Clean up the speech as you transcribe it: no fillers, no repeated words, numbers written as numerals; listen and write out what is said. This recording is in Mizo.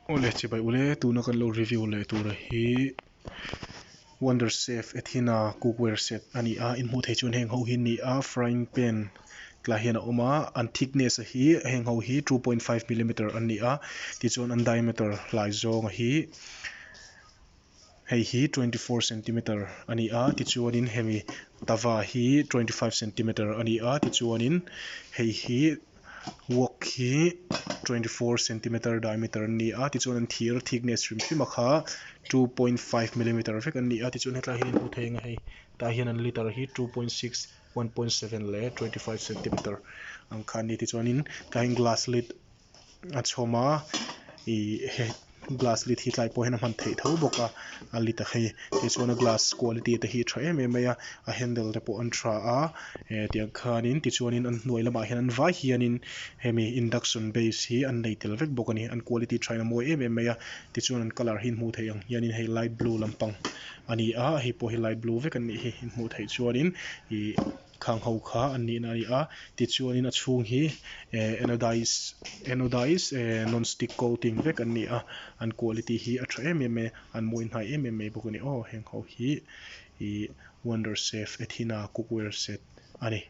Awle chibai ule tuna kan lo review leh tura hi Wonderchef Athena cookware set a ni a in hmuh theih chuan heng ho hi an ni a frying pan tlai hian a awm a an thickness a hi heng ho hi 2.5 millimeter an ni a tichuan an diameter hlai zawng hi hei hi 24 centimeter a ni a tichuanin hemi tava hi 25 centimeter a ni a tichuanin hei hi wok hi 24 centimeter diameter an ni a tichuan an thir thickness hrim hrim a kha 2.5 millimeter vek an ni a tichuan hetlai hi an hmu thei ang a hei tah hian an liter hi 2.6 1.7 leh 25 centimeter ang kha an ni tichuanin tah hian glass lid a chhawm a ih he glass lid hi tlai pawh hian a hman theih tho bawk a a lid a hei tichuan a glass quality te hi a tha em em mai a a handle te pawh an tha a eh tiang khanin tichuanin an hnuai lamah hian an vai hianin hemi induction base hi an nei tel vek bawk a ni an quality tha in a mawi em em mai a tichuan an colour hi hmuh theih ang hianin hei light blue lampang a ni a hei pawh hi light blue vek an nih hi hmuh theih chuanin ih Khang ho kha an nihna a ni a, tichuanin a chhung hi eh anodize anodize eh non stick coating vek an ni a, an quality hi a tha em em mai a, an mawi hnai em em mai bawk a ni aw heng ho hi ih Wonderchef Athena cookware set a ni.